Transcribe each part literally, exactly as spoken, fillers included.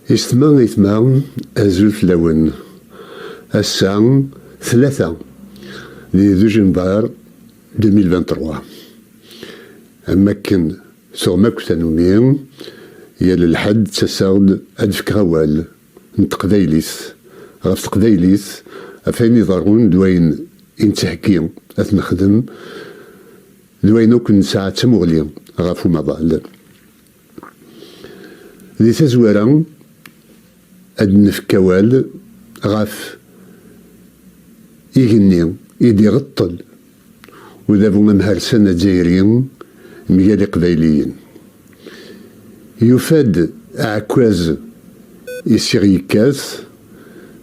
Yessetma, aytma, azul fell-awen. Ass-a, tlata, di dujember deux mille vingt-trois. Am wakken tuɣem akk tanumi, yal lḥedd ttaseɣ-d ad d-fkeɣ awal n teqbaylit, ɣef teqbaylit, ɣef ayen iḍerrun d wayen i nettheggi ad t-nexdem, d wayen akk nesɛa d tamuɣli ɣef umaḍal. Di tazwara, ad d-nefk awal ɣef igenni i d-iɣeṭṭel udabu amharsan azzayri mgal Iqbayliyen. Yufa-d aɛekkaz i s-iɣ-yekkat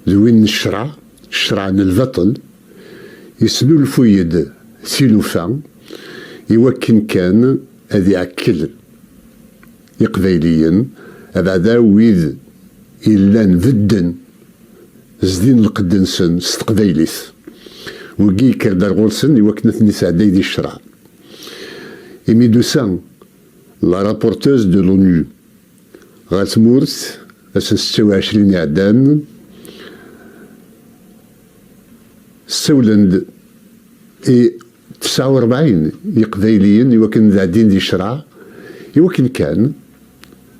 d win n ccreɛ, ccreɛ n lbaṭel, yesnulfuy-d tilufa i wakken kan ad iɛekkel Iqbayliyen, abeɛda wid yellan bedden, zdin lqedd-nsen s teqbaylit. Wigi yekker-d ar ɣur-sen i wakken ad ten-isɛedday di ccreɛ. Imi d-tusa la rapporteuse de l'ONU ɣer tmurt, ass n setta u ɛecrin iɛeddan, ssawlen-d i tesɛa u rebɛin Iqbayliyen i wakken ad ɛeddin di ccreɛ, i wakken kan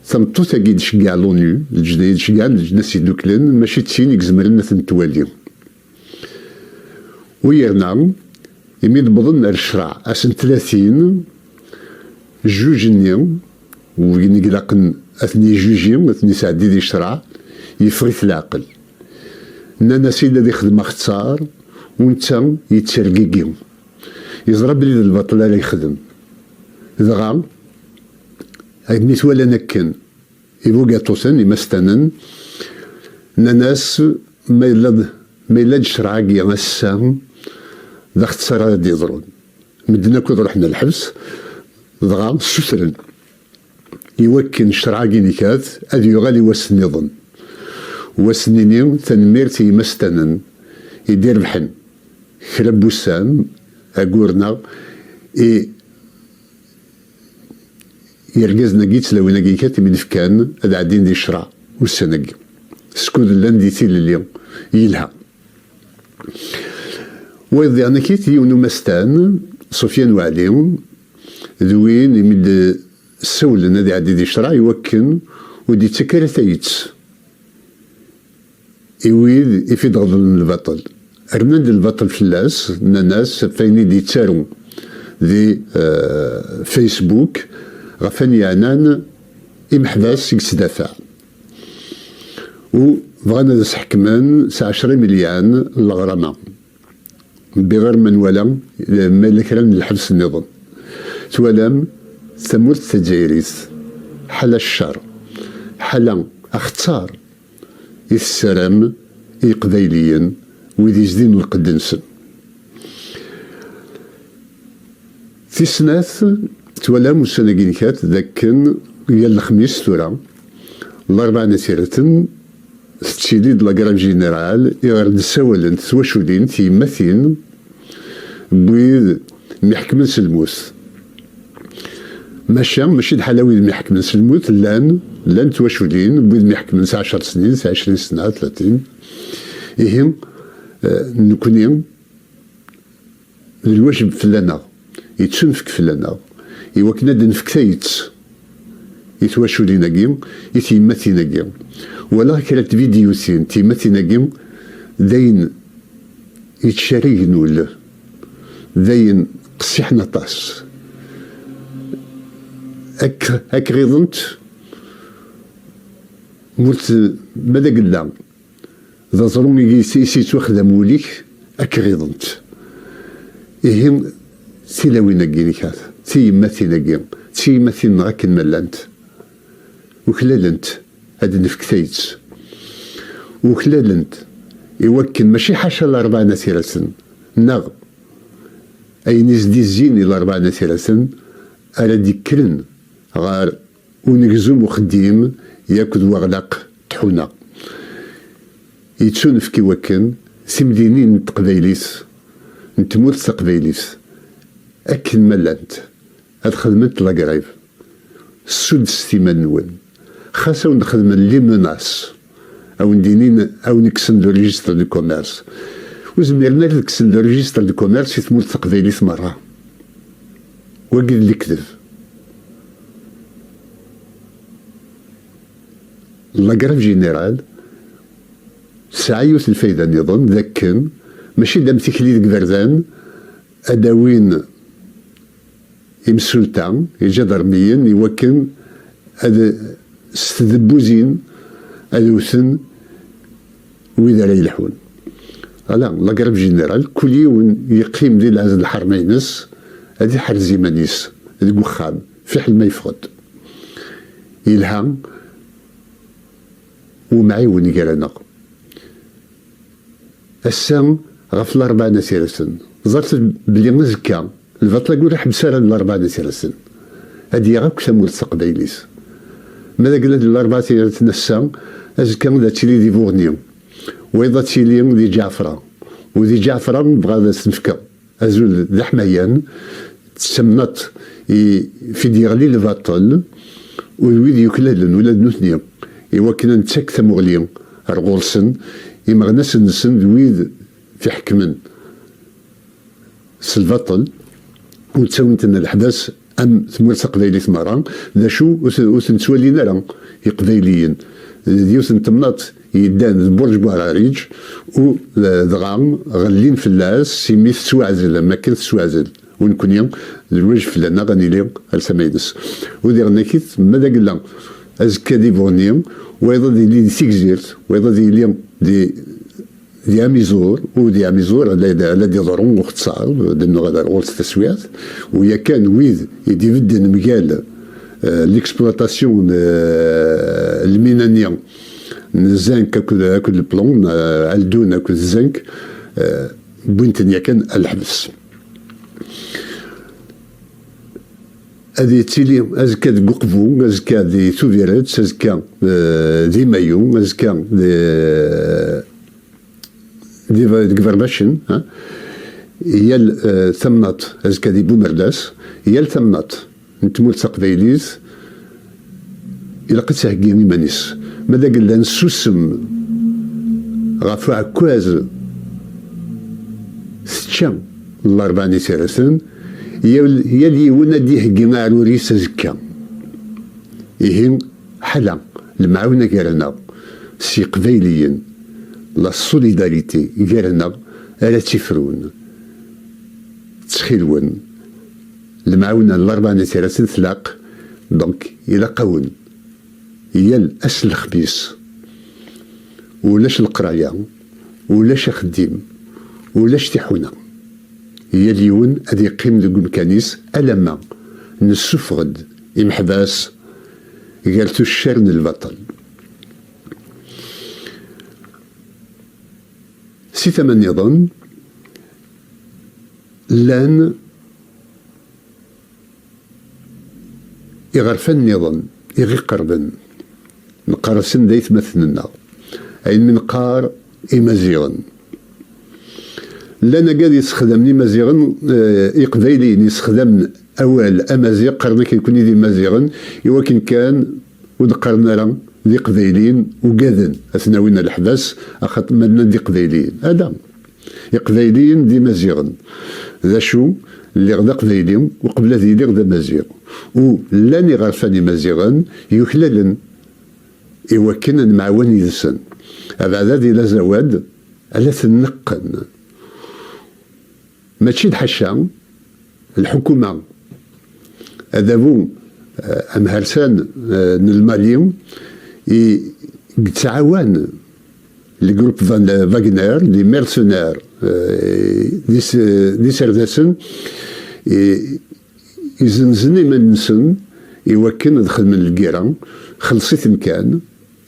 tameṭṭut-agi d-tceggeɛ l'ONU, leǧna i d-ceggɛen, leǧnas yedduklen, mačči d tin i izemren ad ten-twali. U yerna, imi d-wwḍen ar ccreɛ ass n tlatin, jjuj-nni, win i ilaqen ad ten-yejjuji, ad ten-yesɛeddi di ccreɛ, yeffeɣ-it leɛqel. Nnan-as-id ad ixdem axeṣṣar, u netta yettergigi. Yeẓra belli d lbaṭel ara yexdem. Dɣa, mi t-walan akken, ibugaṭuten, imastanen, nnan-as, ma yella d, ma yella d ccreɛ-agi ass-a, d axeṣṣar ara d-yeḍrun. Medden akk ad ruḥen ɣer lḥebs, dɣa ssutren i wakken ccreɛ-agi n kat ad yuɣal i wass nniḍen. Wass-nni, tanemmirt i yimastanen i d-irebḥen kra n wussan, aggur-nneɣ i yergazen-agi, tlawin-agi kat, imi d-fkan ad ɛeddin di ccreɛ ussan-agi, skud llan di tilelli yelha. Wayeḍ diɣen akit, yiwen umastan, Sufyan Waɛli, d win imi d-ssawlen ad iɛeddi di ccreɛ i wakken ur d-ittak ara tayet i wid i f-id-ɣeḍlen lbaṭel. Rnan-d lbaṭel fell-as, nnan-as ɣef wayen i d-yettaru di, eh, Facebook, ɣef wayen yeɛnan imeḥbas i yettdafaɛ. U bɣan ad as-ḥekmen s ɛecra imelyan n leɣrama. Bɣiɣ ar ma nwala, ma yella kra n lḥebs nniḍen. Twalam tamurt tazzayrit, ḥala ccer, ḥala axeṣṣar i tessaram i Iqbayliyen, wid izdin lqedd-nsen. Tis snat, twalam ussan-agi n kat d akken yal lexmis tura, Larebɛa n At Yiraten, tettili-d la grève générale i ɣer d-ssawalent twaculin tiyemmatin n wid myeḥkmen s lmut. Maca, mačči d ḥala wid myeḥkmen s lmut, llan, llan twaculin n wid myeḥkmen s ɛecr snin, s ɛecrin sna, tlatin. Ihi, eh, nekni, d lwajeb fell-aneɣ, yettunefk fell-aneɣ, i wakken ad d-nefk tayet i twaculin-agi, i tyemmatin-agi. Walaɣ kra n tvidyutin n tyemmatin-agi, d ayen yettcerrigen ul, d ayen qessiḥen aṭas. Ak-, ak ɣiḍent, mult-, ma d agella, d aẓru i s-, i s-yettwaxdam wul-ik, ak ɣiḍent. Ihi, tilawin-agi n kat, tiyemmatin-agi, d tiyemmatin-nneɣ akken ma llant, uklalent ad d-nefk tayet. Uklalent i wakken mačči ḥaca Larebɛa n At Yiraten, neɣ ayen i s-d-izzin i Larebɛa n At Yiraten, ara d-ikkren ɣer unegzum uxeddim yakk d waɣlaq n tḥuna. Yettunefk i wakken timdinin n teqbaylit, n tmurt taqbaylit, akken ma llant, ad xedment la grève. Ssuddet iman-nwen. Xas a wen-xedmen les menaces, a wen-d-inin, a wen-kksen le registre du commerce, ur zmiren ara ad kksen le registre du commerce i tmurt taqbaylit merra. Wagi d lekdeb. La grève générale tesɛa yiwet n lfayda nniḍen, d akken mačči d am tikli deg iberdan ad d-awin imsulta, iǧadarmiyen, i wakken ad, s tdebbuzin, ad wten wid ara yelḥun. Ala, la grève générale, kul yiwen yeqqim di lɛez n lḥerma-ines, ad iḥrez iman-is deg uxxam, fiḥel ma yeffeɣ-d. Yelha umɛiwen gar-aneɣ. Ass-a, ɣef Larebɛa n At Yiraten, ẓret belli azekka, lbaṭel-agi ur iḥebbes ara n Larebɛa n At Yiraten. Ad yaɣ akk tamurt taqbaylit. Ma d agla d Larebɛa n At Yiraten ass-a, azekka ad tili di Buɣni. Wayeḍ ad tili di Ǧaɛfra. U di Ǧaɛfra, nebɣa ad as-nefk azul d aḥmayan, d tamnaḍt i fi d-yeɣli lbaṭel, u d wid yuklalen ula d nutni, i wakken ad nettak tamuɣli ar ɣur-sen, imeɣnasen-nsen d wid t-iḥekmen s lbaṭel, u ttawin-ten ɣer leḥbas am tmurt taqbaylit merra. D acu, ur ten-, ur ten-ttwalin ara iqbayliyen. D yiwet n temnaḍt yeddan d Burǧ Buɛrariǧ, u, eh, dɣa ɣellin fell-as imi tettwaɛzel, am akken tettwaɛzel. U nekkni, d lwajeb fell-aneɣ ad nili ar tama-ines. U diɣen akit, ma d agella, azekka di Buɣni, wayeḍ ad yili di Tigzirt, wayeḍ ad yili di, di Amizur, u di Amizur, ala, ala d-iḍerru uxeṣṣar, d-nnuɣ ad ar ɣur-s taswiɛt, u yakan wid i d-ibedden mgal, eh, l'exploitation n, eh, lmina-nni n zinc akked, akked le plomb, eh, aldun akked zinc, eh, wwin-ten yakan ar leḥbes. Ad yettili azekka deg Uqbu, azekka di Tubiret, azekka, eh, di Mayu, azekka di, di, deg Berbacen, ha? Yal, eh, tamnaḍt, azekka di Bumerdas, yal tamnaḍt n tmurt taqbaylit, ilaq ad theggi iman-is. Ma d agella nsusem ɣef uɛekkaz tečča Larebɛa n At Yiraten, yal, yal yiwen ad d-iheggi aɛrur-is azekka. Ihi, ḥala lemɛawna gar-aneɣ s Yiqbayliyen, la solidarité gar-aneɣ ara tt-ifrun. Ttxil-wen, lemɛawna n Larebɛa n At Yiraten tlaq, donc ilaq-awen yal ass n lexmis, ulac leqraya, ulac axeddim, ulac tiḥuna. Yal yiwen ad yeqqim deg umkan-is alamma nessufeɣ-d imeḥbas gar tuccar n lbaṭel. Si tama nniḍen, llan iɣerfan nniḍen i ɣ-iqerben, neqqar-asen d aytmaten-nneɣ, ayen mi neqqar Imaziɣen. Llan agad yessexdamen Imaziɣen, eh, Iqbayliyen yessexdamen awal Amaziɣ, qqaren akken nekkni d Imaziɣen, i wakken kan ur d-qqaren ara d Iqbayliyen, ugaden ad ten-awin ar leḥbas, axaṭer ma nnan d Iqbayliyen. Ala. Iqbayliyen d Imaziɣen. D acu? Lliɣ d Aqbayli uqbel ad iliɣ d Amaziɣ. U llan iɣerfan Imaziɣen yuklalen i wakken ad nemɛawan yid-sen. Abeɛda di Lazawad, ala ten-neqqen. Mačči d ḥaca, lḥukuma, adabu, eh, amhersan, eh, n Lmali, i yettɛawan le groupe Van-, Wagner, les mercenaires, eh, d is-, d iserdasen, i, izenzen iman-nsen i wakken ad xedmen lgirra, xelṣ-iten kan,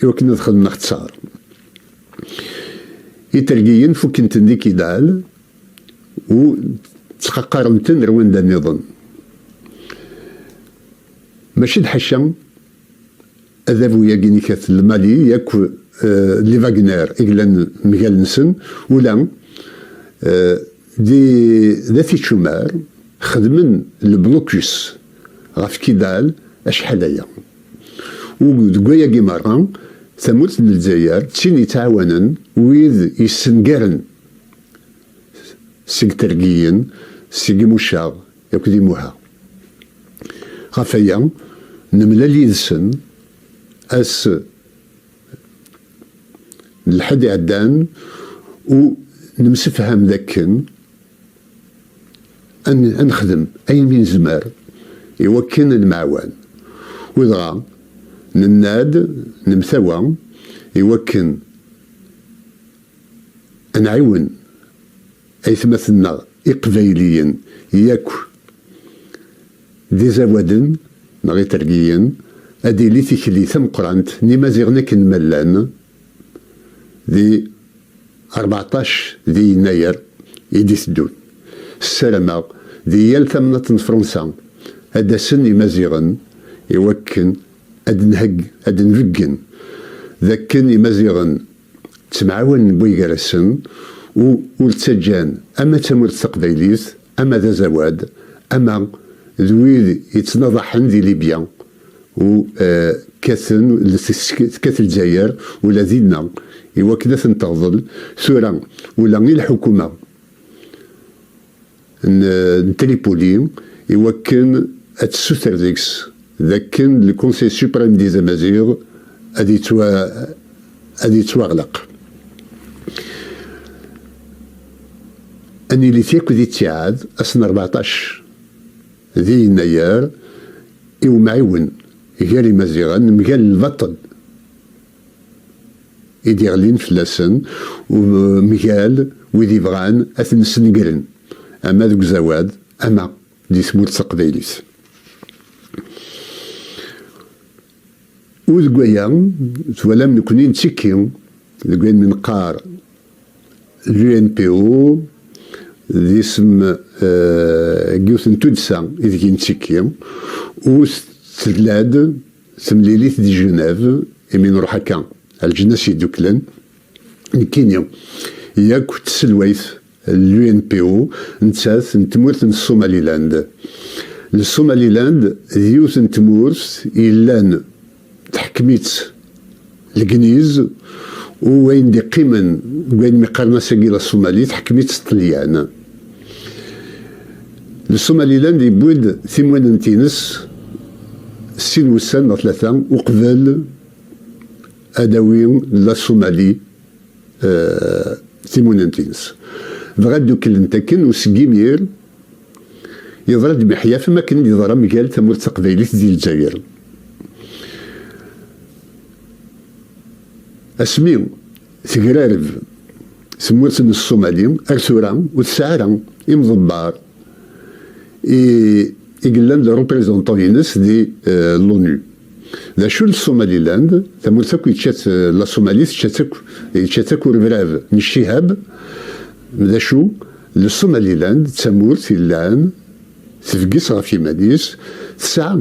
i wakken ad xedmen axeṣṣar. Itergiyen fukken-ten di Kidal, u ttqaqaren-ten ar wanda nniḍen. Mačči d ḥaca adabu-yagi n ikat n Lmali, yakk, eh, les Wagner i yellan mgal-nsen, ula, eh, di, d at ičumar, xedmen le blocus ɣef Kidal acḥal aya. U deg wayagi merra, tamurt n Lezzayer d tin yettɛawanen wid yessengaren seg Tergiyen, seg Imucaɣ akked Imuha. Ɣef waya, nemlal yid-sen ass n lḥedd iɛeddan u nemsefham d akken ad n-, ad nexdem ayen mi nezmer i wakken ad nemɛawan. U dɣa nenna-d, nemtawa i wakken ad nɛiwen aytmaten-nneɣ iqbayliyen yakk d izawaden neɣ itergiyen, ad d-tili tikli tameqqrant n Imaziɣen akken ma llan di rbeɛṭac di Yennayer i d-iteddun. Ssarameɣ di yal tamnaḍt n Fransa ad d-asen Imaziɣen i wakken ad d-nhegg-, ad d-nbeggen d akken Imaziɣen ttemɛawanen wway gar-asen u ur ttaǧǧan ama d tamurt taqbaylit, ama d azawad, ama d wid yettnaḍaḥen di Libya u, eh, kkaten, tekkat Lezzayer ula dinna i wakken ad ten-teɣḍel tura ula i lḥukuma n, n Tripoli i wakken ad tessuter deg-s d akken le Conseil Suprême des Amaziɣ ad yettwa-, ad yettwaɣleq. Ad nili yakk di ttiɛad ass n rbeɛṭac di Yennayer i umɛiwen gar Imaziɣen mgal lbaṭel i d-iɣlin fell-asen, u mgal wid ibɣan ad ten-snegren, ama deg uzawad, ama di tmurt taqbaylit. U deg waya, twalam nekni nettekki deg wayen mi neqqar l'U N P O, d isem, eh, n yiwet n tuddsa ideg i nettekki, u tella-d temlilit di Genève, imi nruḥ akka ar Leǧnas Yedduklen, nekkini yakk tselwayt n l'U N P O, nettat n tmurt n Somaliland. Le Somaliland d yiwet n tmurt yellan teḥkem-itt Legliz, u wayen d-iqqimen deg wayen mi qqaren ass-agi la Somalie, teḥkem-itt Ṭṭelyan. Le Somaliland yewwi-d timunent-ines sin wussan neɣ tlata uqbel ad d-tawi la Somalie, eh, timunent-ines. Dɣa dduklent akken, u seg imir yeḍra-d miḥyaf am akken i d-yeḍra mgal tamurt taqbaylit di Lezzayer. Asmi tegrareb tmurt n Ṣṣumali ar tura ur tesɛi ara imḍebber i, i yellan d représentants-ines di, eh, l'ONU. D acu n Somaliland? Tamurt akk yečča-tt, eh, la Somalie tečča-tt akk, yečča-tt akk urebrab n Ccihab. D acu? Le Somaliland d tamurt yellan tbegget ɣef yiman-is, tesɛa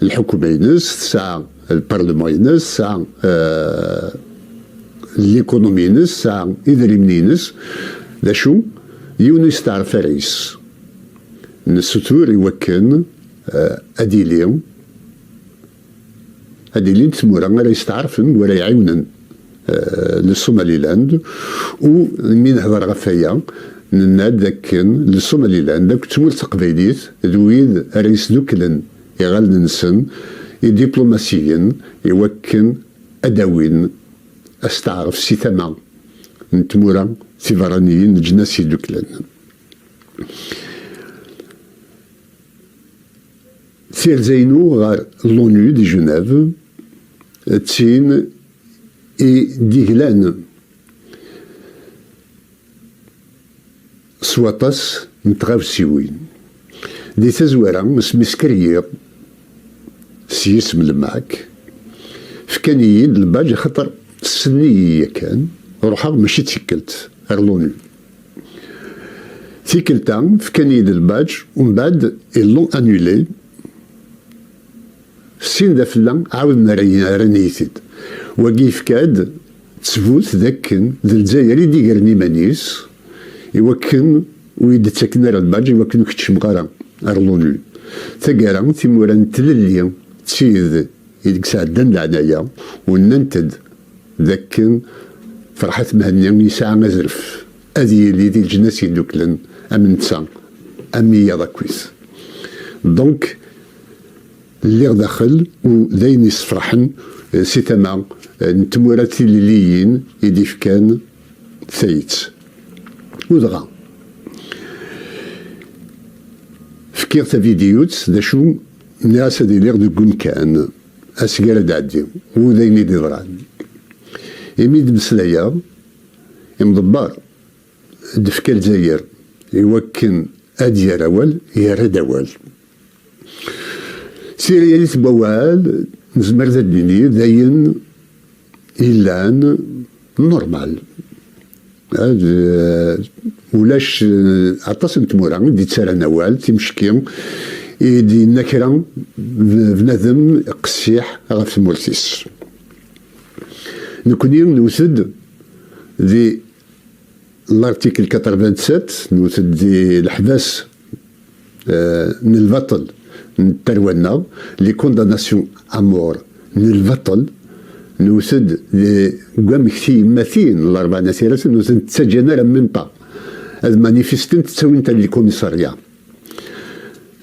lḥukma-ines, tesɛa lparluma-ines, tesɛa, eh, l'économie-ines, tesɛa idrimen-ines. D acu? Yiwen ur yesteɛref ara yes. Nessutur i wakken, eh, ad yili, ad ilint tmura ara yesteɛrfen, wara iɛiwnen, eh, le Somaliland. U mi nehder ɣef waya, nenna-d akken le Somaliland akked tmurt taqbaylit d wid ara yesduklen iɣallen-nsen idiplumasiyen i wakken ad d-awin asteɛref si tama n tmura tiberraniyin n Leǧnas Yedduklen. Tirza-inu ɣer l'ONU di Genève d tin i d-iglan s waṭas n tɣawsiwin. Di tazwara, asmi skeryiɣ s yisem Lemaɛk, fkan-iyi-d lbaǧ axaṭer ssnen-iyi yakan ruḥeɣ mačči d tikkelt ar l'ONU. Tikkelt-a fkan-iyi-d lbaǧ, umbeɛd ils l'ont annulé. Sin d afella, ɛawden ara-, rran-iyi-t-id. Wagi yefka-d ttbut d akken d Lezzayer i d-igren iman-is i wakken ur yi-d-ttaken ara lbaǧ, i wakken ur keččmeɣ ara ar l'ONU. Taggara, timura n tlelli d tid i deg sɛeddan leɛnaya, u nnant-d d akken Ferḥat Mhenni yesɛa azref ad yili di Leǧnas Yedduklen am netta, am wiyaḍ akkit. Donc, lliɣ daxel, u d ayen yessefraḥen, eh, si tama, eh, n tmura tilelliyin i d-ifkan tayet. U dɣa, fkiɣ tavidyut, d acu, nniɣ-as ad iliɣ deg umkan, asga ara d-ɛeddi, u d ayen i d-iḍran. Imi d-meslayeɣ, imḍebber d-tefka Lezzayer i wakken ad yerr awal, yerra-d awal. Si ryalit n wawal, nezmer ad d-nini d ayen yellan normal. Ad, eh, ulac, eh, aṭas n tmura i d-yettarran awal, timecki, i d-yenna kra b-, bnadem qessiḥ ɣef tmurt-is. Nekni newwet-d di l'article quatre-vingt-sept, newwet-d di leḥbas, eh, n lbaṭel n tarwa-nneɣ, les condamnations à mort n lbaṭel, newwet-d deg wamek tiyemmatin n Larebɛa n At Yiraten ur tent-ttaǧǧan ara même pas ad manifestent, ttawin-t ar lkumisarya.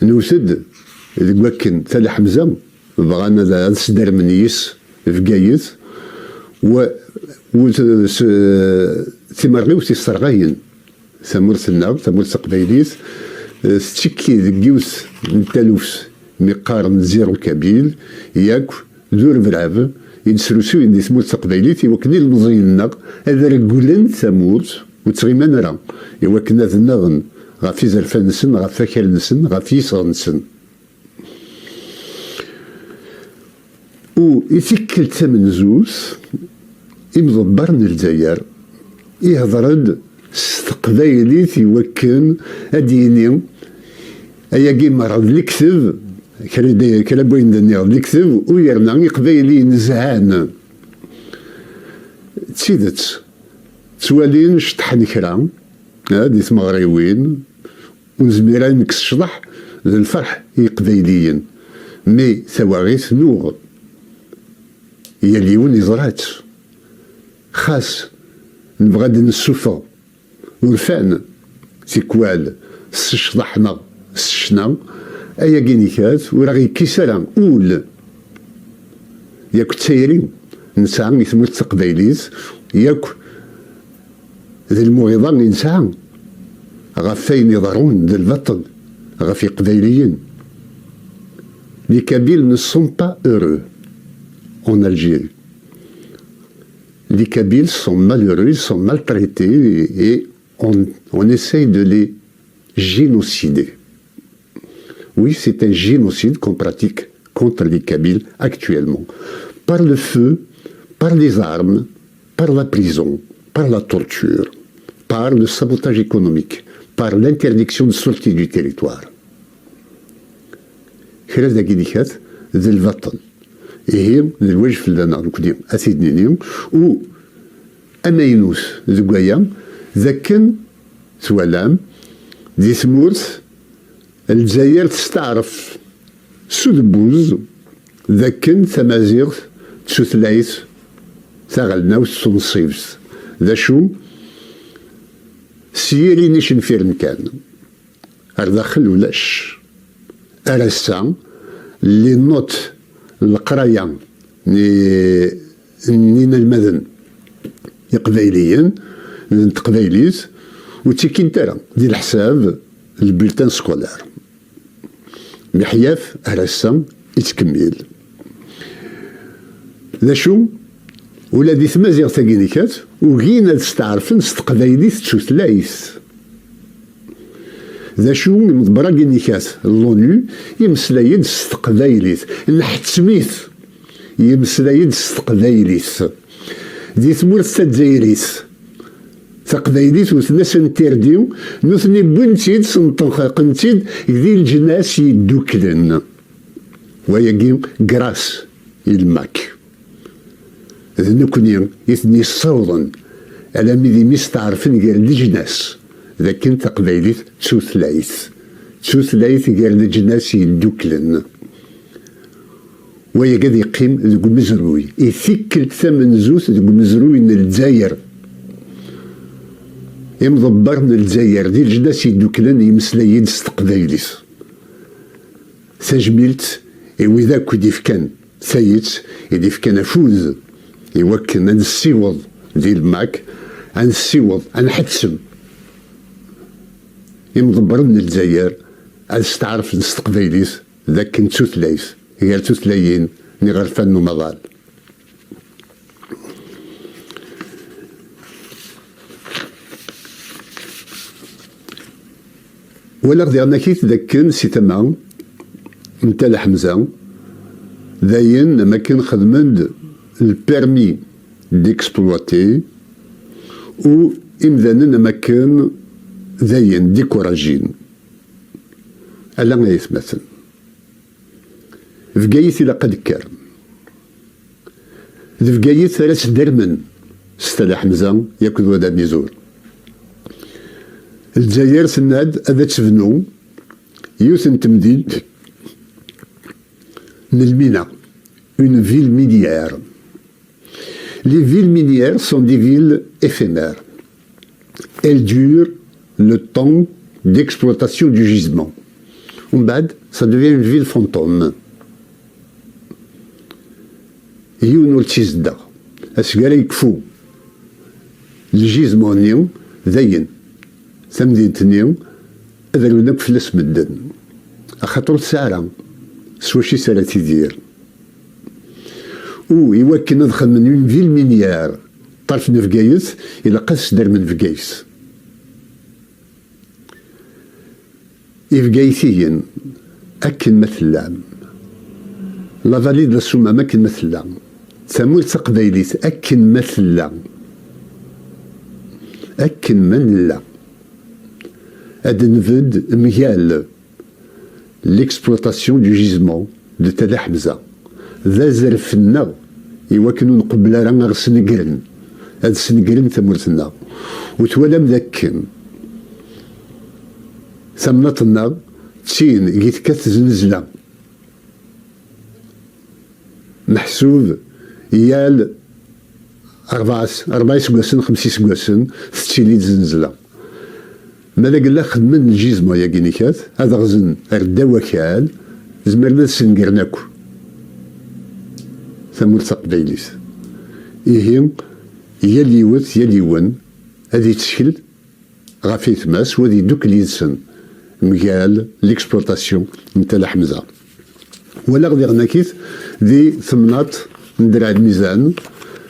Newwet-d deg wakken Tala Ḥemza bɣan ad, ad sdermen yis Bgayet, wa, u t-, s-, timerɣiwt isserɣayen tamurt-nneɣ, tamurt taqbaylit, eh, tettekki deg yiwet n taluft mi qqaren zéro kabyle, yak d urebrab i d-srusuyen di tmurt taqbaylit i wakken ilmeẓyen-nneɣ ad regglen tamurt ur ttɣiman ara, i wakken ad nnaɣen ɣef izerfan-nsen, ɣef wakal-nsen, ɣef yiseɣ-nsen. U i tikkelt tamenzut, imḍebber n Lezzayer ihder-d s teqbaylit i wakken ad d-yini, ayagi merra d lekdeb, kra d-, kra n wayen d-nniɣ d lekdeb, u yerna iqbayliyen zhan. D tidet, ttwalin ceṭṭḥen kra, eh, di tmeɣriwin, ur nezmir ara nekkes ccḍeḥ d lferḥ i Yiqbayliyen, mais tawaɣit nuɣ. Yal yiwen yeẓra-tt. Xas nebɣa ad d-nessufeɣ urfan, tikwal, s ccḍeḥ neɣ s ccna, ayagi nikat ur aɣ-yekkis ara ul. Yakk d tayri nesɛa i tmurt taqbaylit, yakk d lmuɣiḍa i nesɛa ɣef wayen iḍerrun d lbaṭel ɣef Iqbayliyen. Les Kabyles ne sont pas heureux en Algérie. Les Kabyles sont malheureux, ils sont maltraités et on, on essaye de les génocider. Oui, c'est un génocide qu'on pratique contre les Kabyles actuellement. Par le feu, par les armes, par la prison, par la torture, par le sabotage économique, par l'interdiction de sortie du territoire. Kra dagi d lbaṭel. Ihi, d lwajeb fell-aneɣ nekkni ad t-id-nini, u amaynut deg waya, d akken twalam, di tmurt, Lezzayer testeɛref s udebbuz d akken tamaziɣt d tutlayt taɣelnawt tunṣibt. D acu? S yiri n icenfiren kan. Ar daxel ulac. Ar ass-a, les notes n leqraya n, n yinelmaden iqbayliyen, n teqbaylit, ur ttikkint ara di leḥsab n le bulletin scolaire. Miḥyaf ar ass-a yettkemmil. D acu? Ula di tmaziɣt-agi nikat, ugin ad steɛrfen s teqbaylit d tutlayt. D acu, imḍebber-agi nikat n l'ONU, imeslay-d s teqbaylit, nḥettem-it, imeslay-d s teqbaylit. Di tmurt tazzayrit, taqbaylit wten-as interdi, nutni wwin-tt-id, ssenṭeqen-tt-id di Leǧnas Yedduklen. Wayagi, grâce i le MAK. D nekkni i ten-yessawḍen alami d imi steɛrfen gar leǧnas d akken taqbaylit d tutlayt. D tutlayt gar Leǧnas Yedduklen. Wayagi ad yeqqim deg umezruy, i tikkelt tamenzut deg umezruy n Lezzayer. Imḍebber n Lezzayer, di leǧnas yedduklen yemmeslay-d s teqbaylit. Tajmilt i wid akk i d-ifkan tayet, i d-ifkan afud i wakken ad nessiweḍ di lmak, ad nessiweḍ, ad nḥettem imḍebbren n Lezzayer ad steɛṛfen s teqbaylit d akken d tutlayt gar tutlayin n iɣerfan n umaḍal. Walaɣ diɣen akit d akken si tama n Tala Ḥemza, d ayen am akken xedmen-d le permis d'exploiter, u imdanen am akken d ayen dikurajin. Ala ay atmaten. Bgayet ilaq ad d-tekker. D Bgayet ara sdermen s Tala Ḥemza yakk d Wad Amizur. Lezzayer tenna-d ad tebnu yiwet n temdint n lmina, une ville minière. Les villes minières sont des villes éphémères. Elles durent le temps d'exploitation du gisement. Umbeɛd, ça devient une ville fantôme. Yiwen ur tt-izeddeɣ. Aseg ara yekfu lǧizmu-nni, dayen, tamdint-nni ad rewlen akk fell-as medden, axaṭer ur tesɛi ara s wacu i s ara tidir. U iwakken ad xedmen une ville minière ṭṭerf n Bgayet, ilaq ad sdermen Bgayet. Ibgaytiyen, akken ma tellam, la vallée de la Soummam akken ma tella, tamurt taqbaylit akken ma tella, akken ma nella, ad nbedd mgal l'exploitation du gisement de Tala Ḥemza. D azref-nneɣ i wakken ur nqebbel ara ad ɣ-snegren, ad snegren tamurt-nneɣ. U twalam d akken tamnaḍt-nneɣ d tin i tekkat zznezla. Meḥsub yal rebɛa, rebɛa iseggasen, xemsa iseggasen tettili-d zznezla. Ma d agella xedmen lǧizmu-agi nikat, ad ɣzen ar ddaw wakal, zemren ad snegren akk tamurt taqbaylit. Ihi, yal yiwet, yal yiwen, ad yettkel ɣef yetma-s, u ad yeddukel yid-sen mgal l'exploitation n Tala Ḥemza. Walaɣ diɣen akit di temnaḍt n Draɛ Lmizan,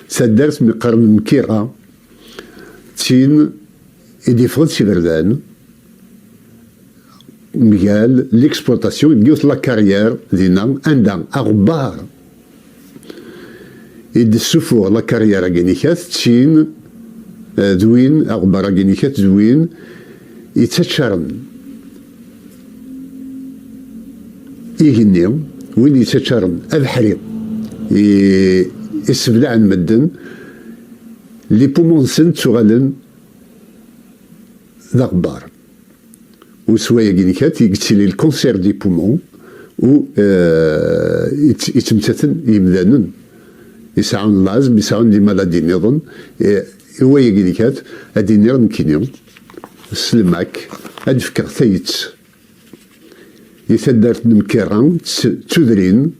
taddart mi qqaren Mkira, d tin i d-yeffɣen s iberdan mgal l'exploitation n yiwet la carrière dinna, anda aɣebbar i d-tessufuɣ la carrière-agi nikat, d tin, eh, d win, aɣebbar-agi nikat d win yettaččaren igenni, win yettaččaren abeḥri i, isseblaɛen medden, les poumons-nsen ttuɣalen d aɣebbar. U s wayagi nikat i yettili le cancer des poumons, u, eh, yett-, yettmettaten yimdanen yesɛun l'asthme, yesɛun des maladies nniḍen, eh, i wayagi nikat ad iniɣ nekkini s lmak ad d-fkeɣ tayet i taddart n Mkira, tt-, d tudrin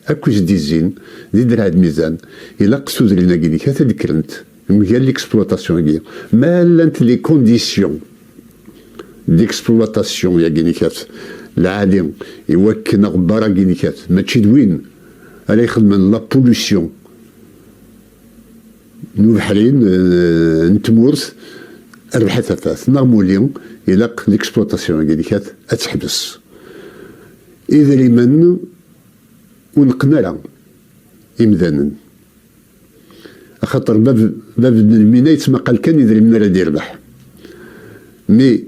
akk i s-d-izzin di Draɛ Lmizan, ilaq tudrin-agi nikat ad d-kkrent mgal l'exploitation-agi. Ma llant les conditions d'exploitation-agi nikat lɛali, i wakken aɣebbar-agi nikat mačči d win ara ixedmen la pollution n ubeḥri, n, n tmurt, rrbeḥ a tafat, neɣ muli, ilaq l'exploitation-agi nikat ad teḥbes. Idrimen ur neqqen ara imdanen. Axaṭer bab, bab n lmina yettmaqal kan idrimen ara d-irbeḥ. Mi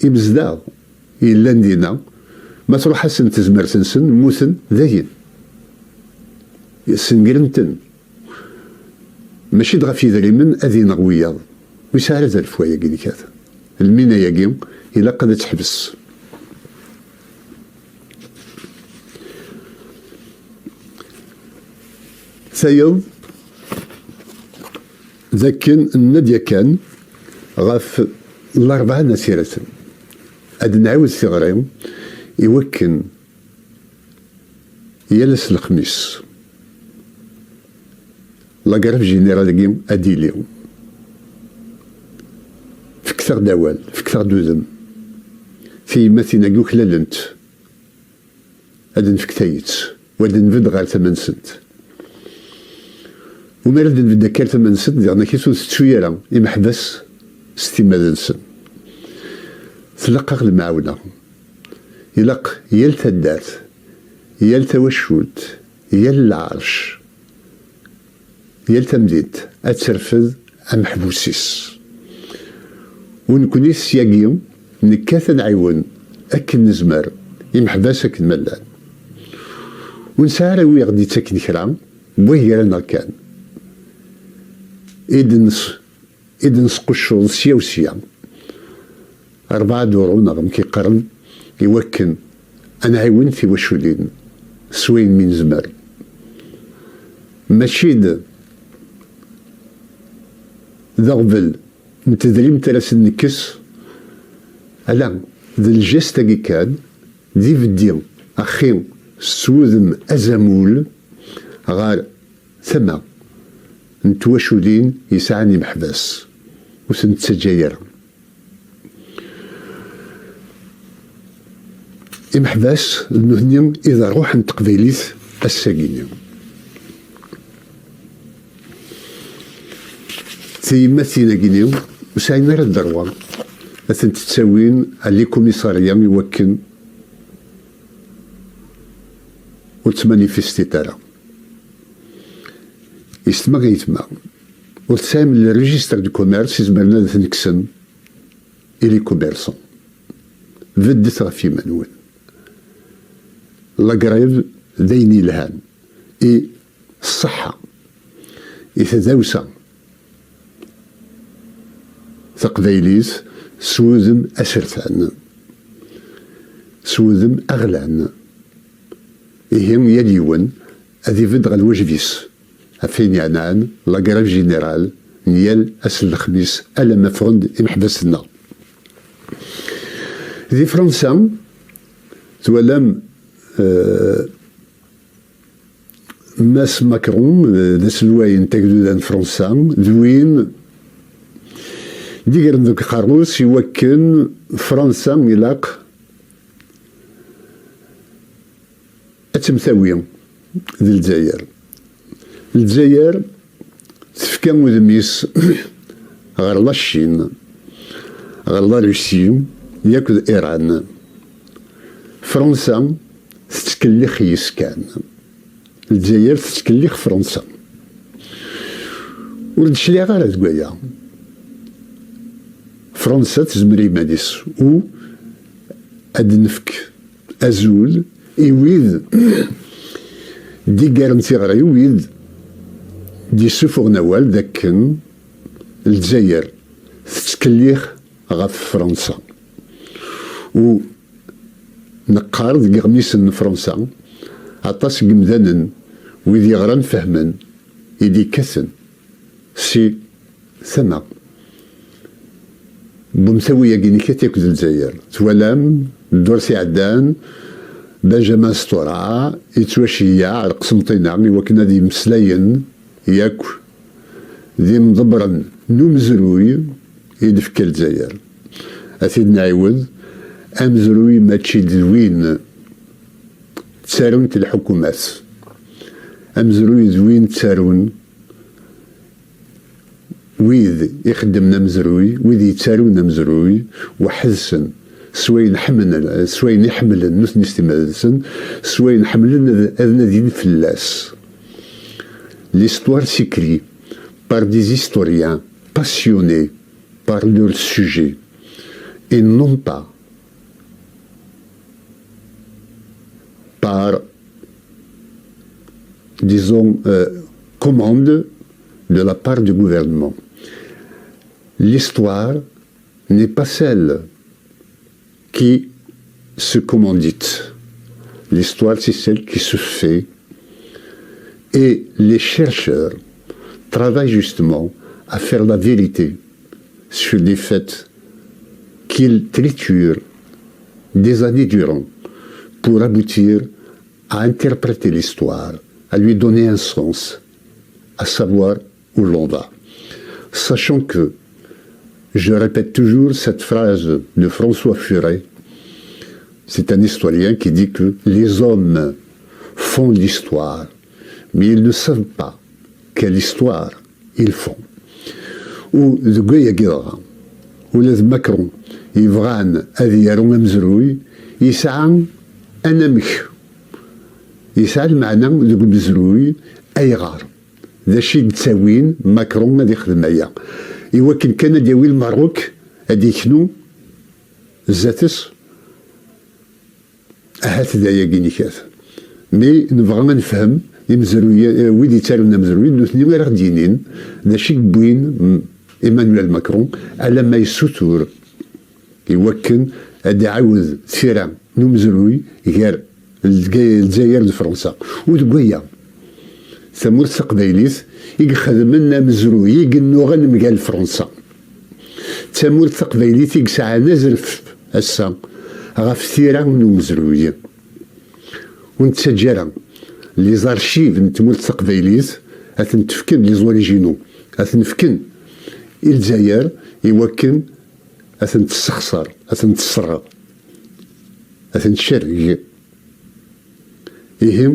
imezdaɣ yellan dinna, ma truḥ-asen tezmert-nsen, mmuten dayen. Sengren-ten. Mačči d ɣef yidrimen ad ineɣ wiyaḍ. Ur yesɛi ara azref wayagi nikat. Lmina-yagi ilaq ad teḥbes. Tayeḍ d akken nenna-d yakan ɣef Larebɛa n At Yiraten. Ad nɛiwed tiɣri i wakken yal ass n lexmis la grève générale-agi ad d-tili. Fket-aɣ-d awal, fket-aɣ-d udem. Tiyemmatin-agi uklalent. Ad nefk tayet, u ad nbedd ɣer tama-nsent. U mi ara d-nbedd akka ar tama-nsent, diɣen akit ur tettu ara imeḥbas s timmad-nsen. Tlaq-aɣ lemɛawna. Ilaq yal taddart, yal tawacult, yal lɛerc, yal tamdint ad terfed ameḥbus-is. U nekkni syagi nekkat ad nɛiwen akken nezmer imeḥbas akken ma llan. Ur nesɛi ara wi ɣ-d-yettaken kra n waggar-nneɣ kan. I d-nes-, i d-nesquccuḍ sya u sya. Rebɛa duṛu neɣ amek i qqaren, i wakken ad nɛiwen tiwaculin s wayen mi nezmer. Mačči d, d aɣbel n tedrimt ara sen-nekkes, ala, d lǧest-agi kan, d ibeddi axi s wudem azamul ɣer tama n twaculin yesɛan imeḥbas, ur ten-nettaǧǧa ara. Imeḥbas d nutni i d ṛṛuḥ n teqbaylit ass-agi-nni. Tiyemmatin-agi-nni ur sɛin ara ddrewa ad tent-ttawin ɣer les commissariats i wakken ur ttmanifistit ara. Yessetma ayetma, ur tesɛim le registre du commerce izemren ad ten-kksen i les commerçants. Beddet ɣef yiman-nwen. La grève d ayen yelhan i ṣṣeḥḥa, i tdawsa taqbaylit s wudem asertan, s wudem aɣlan. Ihi yal yiwen ad ibedd ɣer lwajeb-is ɣef wayen yeɛnan la grève générale n yal ass n lexmis alamma ffɣen-d imeḥbas-nneɣ. Di Fransa, twalam, eh, Mass Macron, eh, d aselway n tagduda n Fransa, d win d-igren deg uqerru-s i wakken Fransa ilaq ad temtawi d Lezzayer. Lezzayer tefka udem-is ɣer la Chine, ɣer la Russie, yakk d Iran. Fransa tettkellix yes kan. Lezzayer tettkellix Fransa. Ur d-cliɛeɣ ara deg waya. Fransa tezmer i yiman-is, u ad d-nefk azul i wid d-iggaren tiɣri, wid d-yessufuɣen awal d akken Lezzayer tettkellix ɣef Fransa. U neqqar deg iɣmisen n Fransa, aṭas n yimdanen wid yeɣran fehmen i d-ikkaten si tama n umtawi-agi n Ikati akked Lezzayer. Twalam ddurt iɛeddan, Benjamin Stura yettwaceyyeɛ ar Qsenṭina i wakken ad yemmeslayen yakk d imḍebbren n umezruy i d-tefka Lezzayer. Ad t-id-nɛiwed, amezruy mačči d win ttarunt lḥukumat. Amezruy d win ttarun wid ixeddmen amezruy, wid yettarun amezruy weḥd-sen, s wayen ḥemmlen, s wayen iḥemmlen nutni s timmad-nsen, s wayen ḥemmlen ad, ad nadin fell-as. L'histoire s'écrit par des historiens passionnés par leur sujet et non pas par, disons, euh, commande de la part du gouvernement. L'histoire n'est pas celle qui se commandite. L'histoire, c'est celle qui se fait, Et les chercheurs travaillent justement à faire la vérité sur des faits qu'ils triturent des années durant pour aboutir à interpréter l'histoire, à lui donner un sens, à savoir où l'on va. Sachant que, je répète toujours cette phrase de François Furet, c'est un historien qui dit que les hommes font l'histoire, mais ils ne savent pas quelle histoire ils font. U deg wayagi dɣa, ula d Macron yebɣan ad yaru amezruy, yesɛa anamek, yesɛa lmeɛna deg umezruy. Ayɣer? D acu i yettawin Macron ad ixdem aya? Iwakken kan ad d-yawi Lmerruk, ad d-iknu zdat-s. Ahat d ayagi i nek-at. Mi nebɣa ad nefhem imezruyen, eh, wid yettarun amezruy, d nutni ara ɣ-d-yinin d acu i yewwin, mm, Emmanuel Macron alamma yessutur iwakken ad d-iɛawed tira n umezruy gar Lezga-, Lezzayer d Fransa. U deg waya, tamurt taqbaylit i ixedmen amezruy i yennuɣen mgal Fransa. D tamurt taqbaylit i yesɛan azref ass-a ɣef tira n umezruy. Ur nettaǧǧa ara les archives n tmurt taqbaylit ad tent-fken, les originaux, ad ten-fken i Lezzayer iwakken ad tent-tessexṣer, ad tent-tesserɣ, ad tent-tcerreg. Ihi,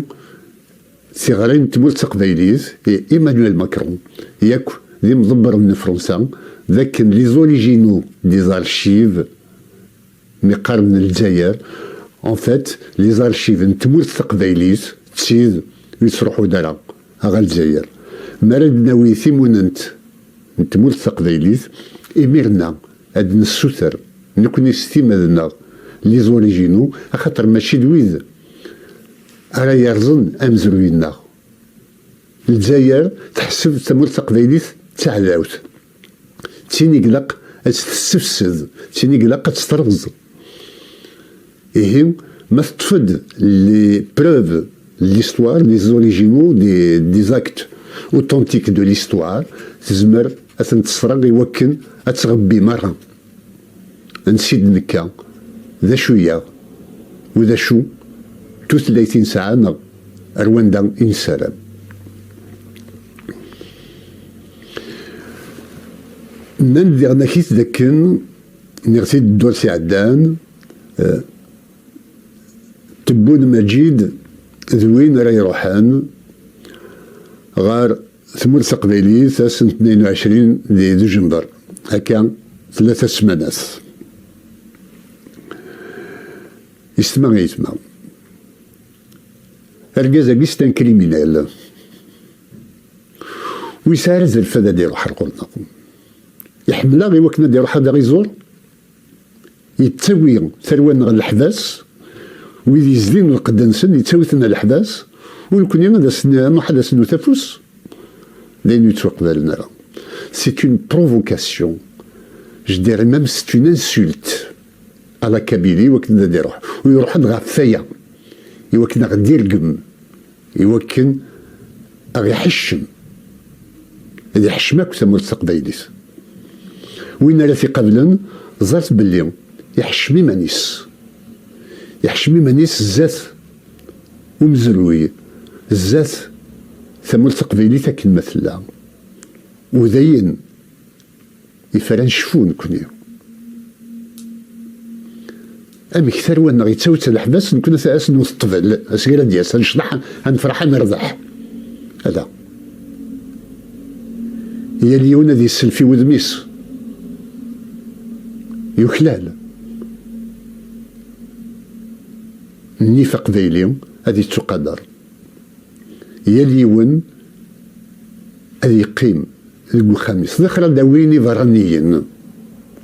tiɣri n tmurt taqbaylit, i Emmanuel Macron, yakk d imḍebbren n Fransa, d akken les originaux des archives, mi qqaren Lezzayer, en fait, les archives n tmurt taqbaylit, d tid ur yettruḥu-d ara ɣer Lezzayer. Mi ara d-nawi timunent n tmurt taqbaylit, imir-nni ad nessuter, nekkni s timmad-nneɣ, les originaux, axaṭer mačči d wid ara yerẓen amezruy-nneɣ. Lezzayer teḥseb tamurt taqbaylit d taɛdawt. D tin i ilaq ad tt-tessefsed, d tin i ilaq ad tt-terẓ. Ihi, ma teṭṭef-d les preuves de l'histoire, les originaux des, des actes authentiques de l'histoire, tezmer ad ten-tesreɣ iwakken ad tɣebbi merra ansi d-nekka, d acu-yaɣ, u d acu tutlayt i nesɛa, neɣ ar wanda i nessaram. Nnan-d diɣen akit d akken, nniɣ-t-id ddurt iɛeddan, eh, Tebboune Madjid d win ara iruḥen ɣer tmurt taqbaylit ass n tnayen u ɛecrin di Duǧember, akka tlata ssmanat. Yessetma, yessetma. Argaz-agi, c'est un criminel. Ur yesɛi ara azref ad iruḥ ar ɣur-neɣ. Iḥemmel-aɣ iwakken ad iruḥ ad aɣ-iẓur. Yettawi tarwa-nneɣ leḥbas, wid yezdin lqedd-nsen, yettawi-ten ɣer leḥbas, u nekni ad asen, nruḥ ad asen-nwet afus. D ayen ur yettwaqbalen ara. C'est une provocation. Je dirais même c'est une insulte à la Kabylie, iwakken ad iruḥ. U iruḥ-d ɣef waya, iwakken ad ɣ-d-irgem, iwakken ad ɣ-iḥeccem. Ad iḥeccem akk tamurt taqbaylit. Win ara t-iqablen, ẓret belli iḥeccem iman-is. Iḥeccem iman-is zdat umezruy, zdat tamurt taqbaylit akken ma tella. U dayen, ifran cfu nekni. Amek tarwa-nneɣ yettawi-tt leḥbas, nekni ad as-nwet ṭṭbel, asmi ara d-yas, ad necḍeḥ, ad nefreḥ, ad nerbeḥ. Ala. Yal yiwen ad yesself i wudem-is. Yuklal. Nnif aqbayli ad yettuqader. Yal yiwen ad yeqqim deg uxxam-is. Daxel ad d-awin iberraniyen. Ur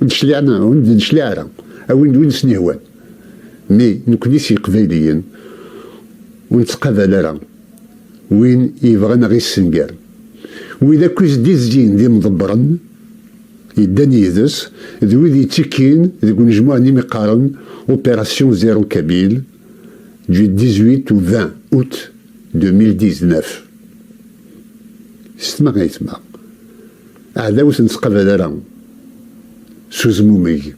d-necliɛ ara, ur d-necliɛ ara. Awin-d win sen-ihwan. Mi nekni s Yeqbayliyen ur nettqabal ara win yebɣan ad ɣ-issenger. Wid akk i s-d-izzin d imḍebbren, yeddan yid-s, d wid yettikkin deg unejmuɛ-nni mi qqaren Opération Zéro Kabyle, du dix-huit au vingt août deux mille dix-neuf. Yessetma ayetma. Aɛdaw ur t-nettqabal ara s uzmumeg,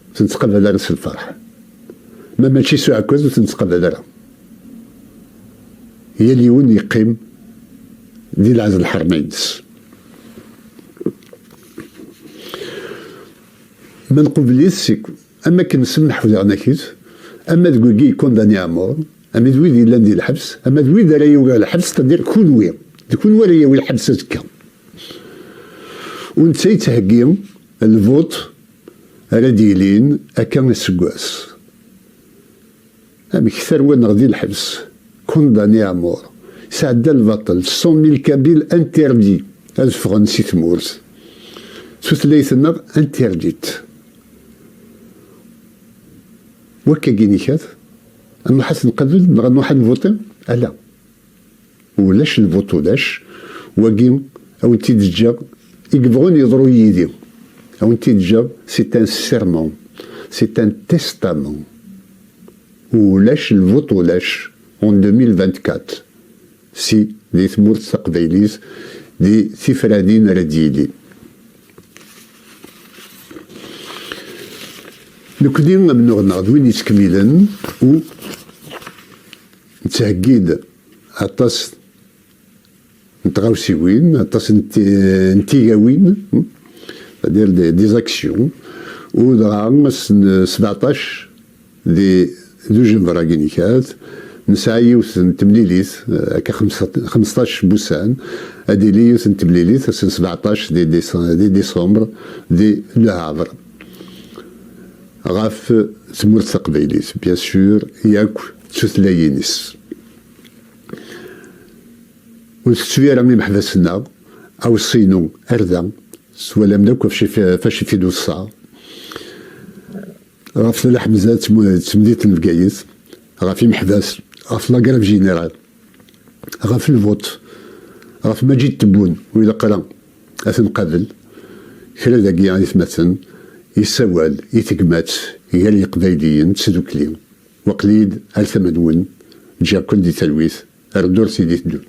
ur t-nettqabal ara s lferḥ. Ma mačči s uɛekkaz ur t-nettqabal ara. Yal yiwen yeqqim di lɛez lḥerma-ines. Ma nqubel-it seg, am akken semmeḥ daɣen akit, ama deg wigi yekundani Ɛmur, ama d wid yellan di lḥebs, ama d wid ara yuɣ lḥebs, c'est-à-dire kunwi, d kunwi ara yawi lḥebs azekka. U netta yettheggi lvuṭ ara d-yilin akka aseggas. Amek tarwa-nneɣ di lḥebs, condamné à mort, sɛedda lbaṭel, cent mille Kabyles interdits ad ffɣen si tmurt, tutlayt-nneɣ interdite. Wakkagi nikat, ad nruḥ ad ten-nqabel neɣ ad nruḥ ad nvuṭi? Ala. Ulac lvuṭ ulac, wagi a wen-t-id-ǧǧeɣ, i yebɣun yeḍru yid-i, a wen-t-id-ǧǧeɣ, c'est un serment, c'est un testament. Ulac lvuṭ ulac en deux mille vingt-quatre, si di tmurt taqbaylit, di tifranin ara d-yili. Nekni amennuɣ-nneɣ d win yettkemmilen u nettheggi-d aṭas n tɣawsiwin, aṭas n ti- n tigawin, c'est-à-dire des, des actions, u dɣa ass n sbeɛṭac di dujenber-agi nikat, nesɛa yiwet n temlilit, eh, akka xemsa- xmesṭac n wussan, ad d-tili yiwet n temlilit ass n sbeɛṭac di dis- di décembre di Le Havre, ɣef tmurt taqbaylit, bien sûr, yakk d tutlayin-is. Ur tettu ara imeḥbas-nneɣ, aweṣṣi-inu ar da, twalam-d akk ɣef acu i fi-, ɣef acu i fi-d-weṣṣaɣ. Ɣef Lalla Ḥemza d tmu- d temdint n Bgayet, ɣef imeḥbas, ɣef la grève générale, ɣef lvuṭ, ɣef Maǧid Tebboune, ur ilaq ara ad t-nqabel. Kra dagi, aytmaten, yessawal i tegmat gar Yeqbayliyen d tdukli. Waqil-id ar tama-nwen, ǧǧiɣ-ken di talwit, ar ddurt i d-iteddun.